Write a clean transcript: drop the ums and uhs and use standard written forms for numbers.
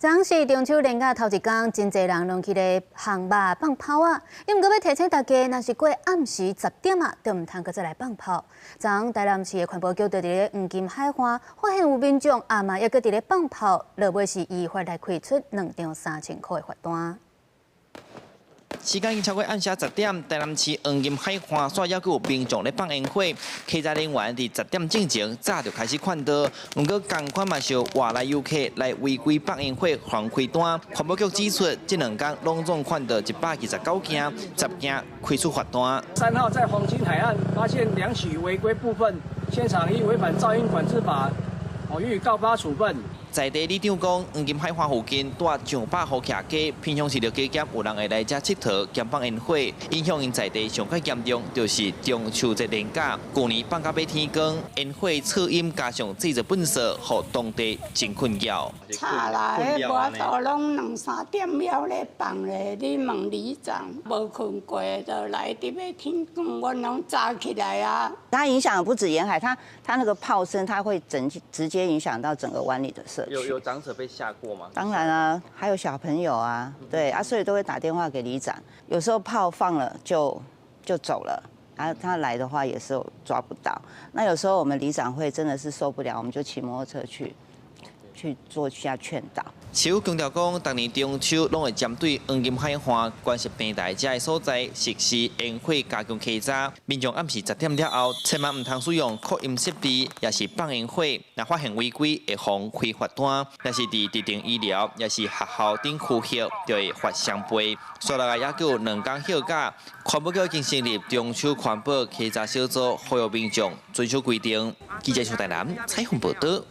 昨是中秋連假頭一工，真濟人攏去咧烘肉放炮啊！毋過欲提醒大家，若是過暗時十點啊，就毋通閣再來放炮。昨台南市的環保局佇咧黃金海岸發現有民眾暗暝猶閣佇咧放炮，落尾是依法來開出兩張3000箍的罰單。時間已經超過暗時十點，台南市黃金海岸煞猶閣有民眾咧放煙火，稽查人員佇十點進前早就開始勸導，毋過仝款嘛是有外來遊客來違規放煙火，予人開單。環保局指出，這兩工攏總勸導129件，10件開出罰單。3號在黃金海岸發現兩起違規部分，現場依違反噪音管制法，予以告發處分。在地里長講，黃金海岸附近蹛上百戶徛家，平常時就加減有人會來遮𨑨迌兼放煙火，影響𪜶在地上較嚴重，就是中秋節連假，舊年放到欲天光，煙火噪音加上製造糞埽，予當地真困擾。吵啦，彼無法度攏兩三點了咧放咧，你問里長無睏過就來佇欲天光，阮攏早起來啊。它影響不止沿海，它那個炮聲，它會整直接影響到整個灣裡的社區。有長者被嚇過嗎？當然啊，還有小朋友啊，對啊，所以都會打電話給里長。有時候炮放了就走了，啊，他來的話也是抓不到。那有時候我們里長會真的是受不了，我們就騎摩托車去做一下勸導。市府強調講，逐年中秋攏會針對黃金海岸、關石平台遮的所在實施煙火加強稽查。民眾暗時十點了後，千萬毋通使用擴音設備，抑是放煙火。若發現違規，會予開罰單。若是佇特定醫療，抑是學校等區域，就會罰雙倍。煞落來猶閣有兩工休假，環保局已經成立中秋環保稽查小組，呼籲民眾遵守規定。記者徐台南採訪報導。